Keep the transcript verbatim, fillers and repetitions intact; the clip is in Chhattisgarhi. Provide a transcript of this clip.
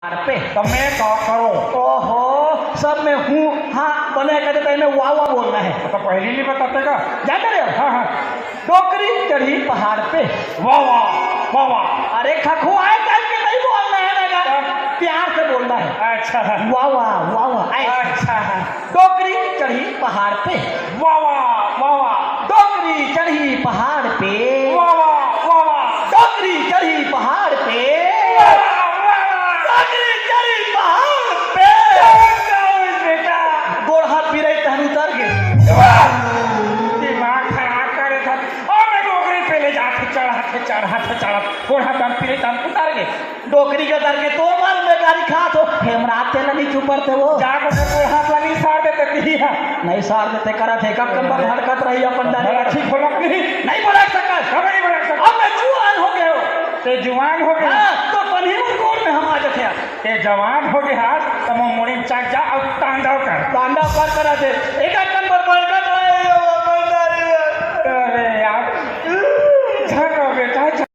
पहाड़ पे। तो मैं का करूं? ओहो, सब में हूँ हाँ बने कहते तो मैं वाह वाह बोलना है। तो पहली नहीं बताते का? जानते रहे हो? हाँ, हाँ। डोकरी चढ़ी पहाड़ पे। वाह, वाह, वाह, वाह। अरे खखुआए टाइप के नहीं बोलना है ना, हाँ। प्यार से बोलना है। अच्छा। वाह, वाह, वाह, वाह, ऐसे। अच्छा। डोकरी चढ़ी पहाड़ पे। वाह, वाह, वाह, वाह। डोकरी चढ़ी पहाड़ पे। वाह, वाह, वाह, वाह। डोकरी चढ़ी पहाड़ पे। वाह, वाह, वाह, वाह। डोकरी चढ़ी पहाड़ पे। बहुत, बहुत बेटा। गोड़ हाथ पिराई तहन उतर गे। वाह। दिमाग खराब करे था। और मैं डोकरी पे ले जाके चढ़ा के, चढ़ा के, चढ़ा। गोड़ हाथ तहन पिराई तहन उतर गे। डोकरी के डर के तोर मन में गारी खात हो, हेमराज तेला नहीं चुपरते वो। जाके से तोर हाथ ला नहीं सार देते दिया। नहीं सार देते, करत हे, कब कब भड़कत रही अपन डर। बड़ा ठीक बोला नहीं। नहीं भड़क सकत। कब नहीं भड़क सकत? अब मैं जुआन हो गए हो। ते जुआन हो गए। हाँ, तो पन्ही में गोड़ में हम आ जाते हैं। ते जवान हो गए हाथ, तो मुड़ी में चढ़ जा और तांडव कर। तांडव कर करा दे। एक एक नंबर पर कर रहा है, ये वो कर रहा है। अरे यार। झगड़ा